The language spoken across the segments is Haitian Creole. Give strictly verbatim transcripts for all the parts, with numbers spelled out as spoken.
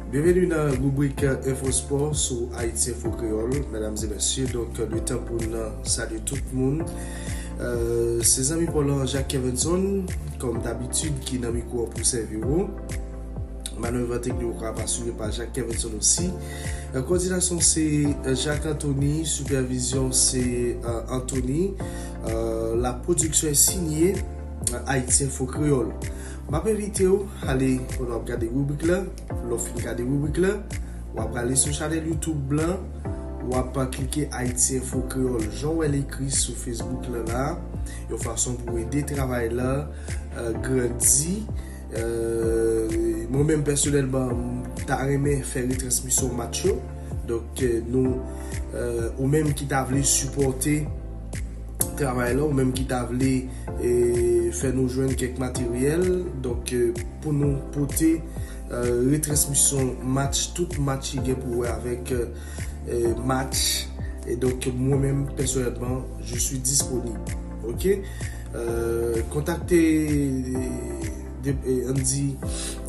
Byenveni nan ribrik Enfo Spò sou Haïti Info Créole, medam e mesye. Donk, li tan pou n salye tout moun. Euh, se zanmi pa w lan Jacques Kevinson, kòm dabitid, ki nan mikwo an pou sèvi w. Manèv teknik yo ka asire pa Jacques Kevinson osi. Euh, kowòdinasyon se, euh, Jacques Anthony, sipèvizyon se, euh, Anthony. Euh, la production est signée, euh, Haïti Info Créole. M ap envite w ale pandan w ap gade ribrik la. Lè w fin gade ribrik la, w ap ale sou chanèl YouTube lan, w ap klike Haïti Info Créole, jan w wè l ekri sou Facebook lan la, yon fason pou w ede travay la, euh, grandi. Euh, mwen menm pèsonèlman, m ta renmen fè retransmisyon match yo. Donk, euh, nou, euh, ou menm ki ta vle sipòte travay la, ou menm ki ta vle, eh, fè nou jwenn kèk materyèl, donk, eh, pou nou pote, eh, retransmisyon match, tout match ki gen pou wè avèk, eh, match. E donk, mwen menm, pèsonèlman, je suis disponible. Ok? Eh, kontakte, eh, de, eh, ann di,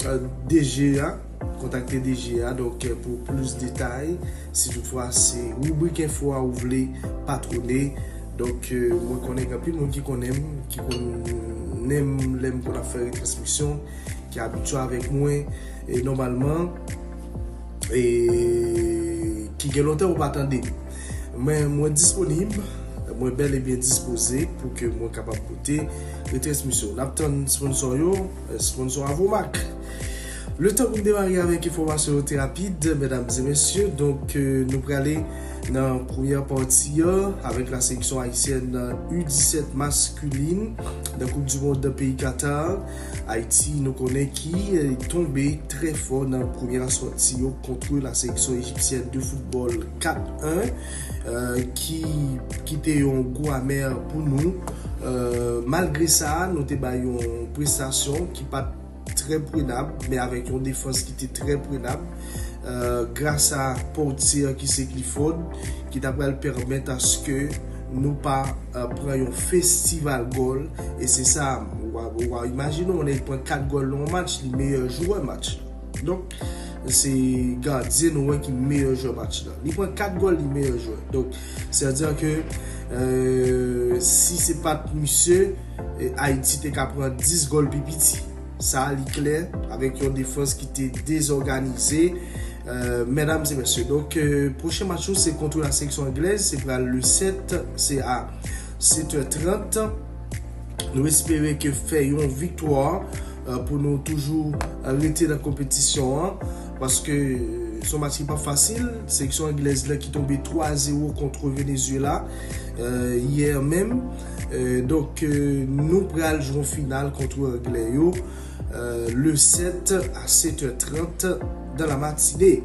eh, D G a, kontakte D G a, donk, eh, pou plis detay, si toutfwa se ribrik enfo a ou vle patwone. Donk, eh, mwen konnen gen anpil moun ki konnen m, ki konnen m lè m konn ap fè retransmisyon, ki abitye avèk mwen, e nòmalman, e ki gen lontan ou pa tande m. Men mwen disponib, mwen bèl e byen dispoze pou ke mwen kapab pote retransmisyon. N ap tann sponsò yo, eh, sponsò Avomac. Le tan pou n demare avèk enfòmasyon yo te rapid, medam e mesye. Donk, eh, nou prale nan premyè pati a avèk la seleksyon ayisyèn U disèt maskilin nan Koup di Mond peyi Katar. Ayiti, nou konnen ki, eh, tonbe trè fò nan premyè sòti yo kont la seleksyon ejipsyèn de foutbòl kat en, eh, ki, ki te yon gou amè pou nou. Eh, malgre sa, nou te bay yon prestasyon ki pa t trè prenab, men avèk yon defans ki te trè prenab. Eh, gras a Poitier ki se Clifford, ki ta pral pèmèt aske nou pa, eh, pran yon festival gòl. E se sa, w a, w a imajine w, nèg pran kat gòl nan yon match, li meyè jwè match. Donk, se gadyen nou wè ki meyè jwè match la. Li pran kat gòl, li meyè jwè. Donk, sètadi ke, eh, si se pa t misye, eh, Ayiti te ka pran dis gòl pi piti. Sa a, li klè, avèk yon defans ki te dezòganize. Eh, medam e mesye, donk, eh, pwochen match nou se kont la seleksyon anglèz, se pral le sèt, se a sèt è trant. Nou espere ke fè yon viktwa, eh, pou nou toujou, eh, rete nan konpetisyon an, paske, eh, se yon match ki pa fasil. Seleksyon anglèz la ki tonbe twa zewo kont Venezuela, eh, yè menm. Eh, donk, eh, nou pral jwe yon final kont anglè yo, eh, le sèt a sèt è trant dans la matinée.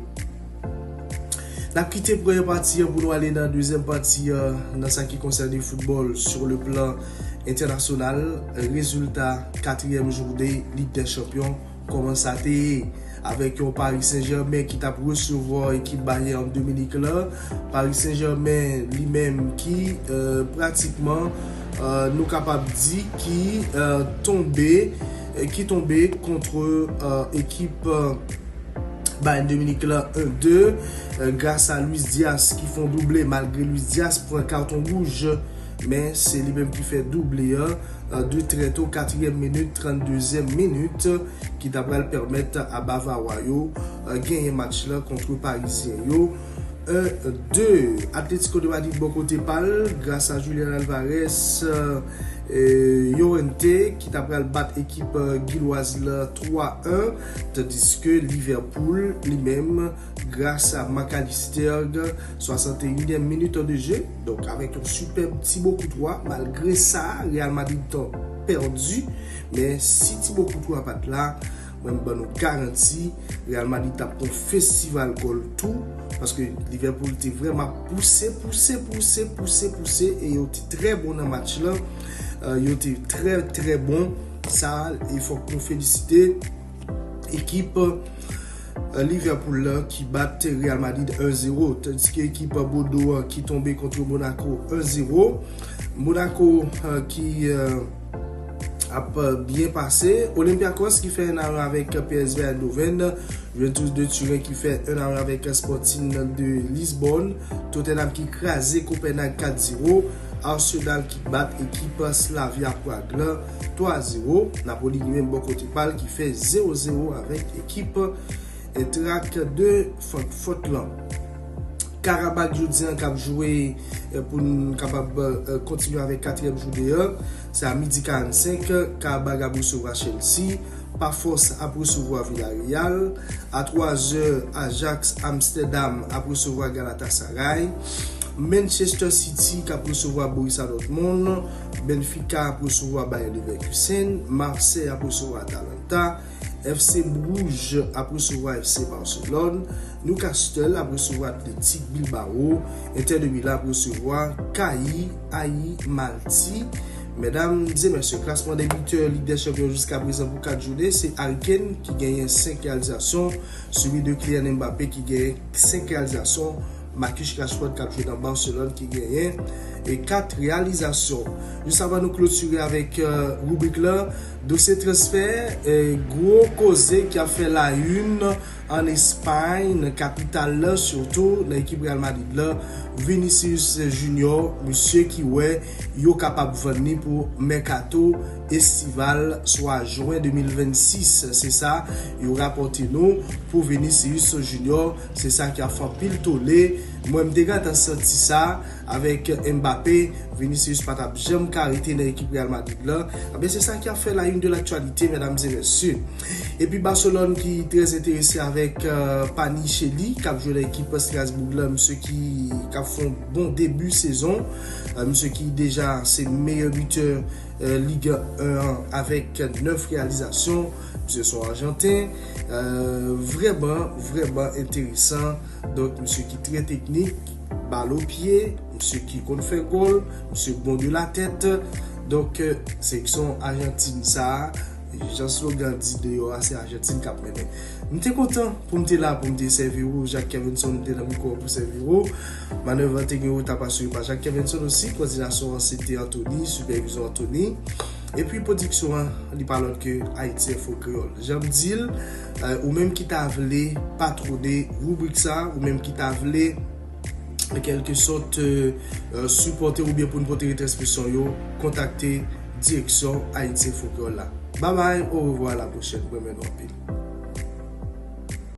N ap kite premyè pati an pou nou ale nan dezyèm pati an, nan sa ki konsène foutbòl sur le plan entènasyonal. Rezilta katriyèm jounen Lig dè Chanpyon, kòman sa te ye avèk yon Paris Saint-Germain ki t ap resevwa ekip Bayern Munich la. Paris Saint-Germain li menm ki, eh, pratikman, eh, nou kapab di ki, eh, tonbe, eh, ki tonbe kont, eh, ekip, eh, Bayern Munich la en de, eh, gras a Luis Diaz ki fè yon double, malgre Luis Diaz pran katon wouj, men se li menm ki fè double an, eh, de trè to, katriyèm minit, tranndezyèm minit, ki ta pral pèmèt a Bavawa yo, eh, genyen match la kont Parizyen yo, en de. Atlético de Madrid bò kote pa l, gras a Julian Alvarez, eh, Llorente, ki ta pral bat ekip, eh, gilwaz la twa en, tandiske Liverpool, li menm, gras a Mac Allister, swasanteyinyèm minit de jeu, donk avèk yon sipèb Thibaut Courtois, malgre sa, Real Madrid t ap pèdi, men si Thibaut Courtois pa t la, mwen m ban nou garanti, Real Madrid t ap pran festival gòl tou, paske Liverpool te vrèman pouse, pouse, pouse, pouse, pouse, e yo te trè bon nan match la. Eh, yo te trè, trè bon. Sa, e fòk nou felisite ekip, eh, Liverpool la ki bat Real Madrid en zewo, tandiske ekip Bordeaux an ki tonbe kont Monaco en zewo. Monaco, eh, ki, eh, ap byen pase. Olympiakos ki fè un à un avèk P S V Eindhoven. Juventus de Turin ki fè un à un avèk Sporting de Lisbonne. Tottenham ki kraze Copenhague kat zewo. Arsenal ki bat ekip Slavia Prague la twa zewo. Napoli li menm bò kote pa l ki fè zewo zewo avèk ekip Eintracht de Frankfurt lan. Karabag jodi an k ap jwe, eh, pou n kapab, eh, kontinye avèk katriyèm jounen an. Se a midi karannsenk, Karabag ap resevwa Chelsea, Pafos ap resevwa Villarreal, a twa zè, Ajax Amsterdam ap resevwa Galatasaray, Manchester City k ap resevwa Borussia Dortmund, Benfica ap resevwa Bayer Leverkusen, Marseille ap resevwa Atalanta, F C Bruges ap resevwa F C Barcelone, Newcastle ap resevwa Athletic Bilbao, Inter de Milan ap resevwa K I A I Malti. Medam e mesye, klasman de bitè Lig dè Chanpyon jiska prezan pou kat jounen, se Harry Kane ki genyen senk reyalizasyon, swivi de Kylian Mbappé ki genyen senk reyalizasyon, Marcus Rashford k ap jwe nan Barcelone ki genyen e kat reyalizasyon. Jis avan nou klotire avèk, eh, ribrik la, dosye transfè, eh, gwo koze ki ap fè la une an Espay, nan kapital la, sitou nan ekip Real Madrid la, Vinicius Junior, misye ki wè yo kapab vann li pou mèkato estival, swa jen de mil vennsis. Se sa yo rapòte nou pou Vinicius Junior. Se sa ki ap fè anpil tole. Mwen, m te gentan santi sa avèk Mbappé. Vinicius pa t ap janm ka rete nan ekip Real Madrid la. Ebyen, se sa ki ap fè la une de l'actualité, medam e mesye. Epi Barcelone ki trè enterese avèk, eh, Panicelli, k ap jwe nan ekip Strasbourg la, misye ki, k ap fè yon bon debi sezon. Eh, misye ki deja se meyè bitè, eh, Ligue un an avèk nèf reyalizasyon. Misye se yon Ajanten. Eh, vrèman, vrèman enteresan. Donk, misye ki trè teknik, bal o pye, misye ki konn fè gòl, misye bon de la tèt. Donk, eh, seleksyon Ajantin sa a, jan slogan di deyò a, se Ajantin k ap mennen. M te kontan pou m te la, pou m te sèvi ou, Jacques Kevinson, m te nan mikwo pou sèvi ou. Manèv la te gen reta asire pa Jacques Kevinson osi, koòdinasyon an se te Anthony, sipèvizyon Anthony. Epi pwodiksyon an, li pa lòt ke Haïti Info Créole. Jan m di l, eh, ou menm ki ta vle patwone ribrik sa, ou menm ki ta vle, an kèlke sòt, eh, eh, sipòte oubyen pou n pote retransmisyon yo, kontakte direksyon Haïti Info Créole la. Babay, orevwa, a la pwochèn. Mwen renmen nou anpil.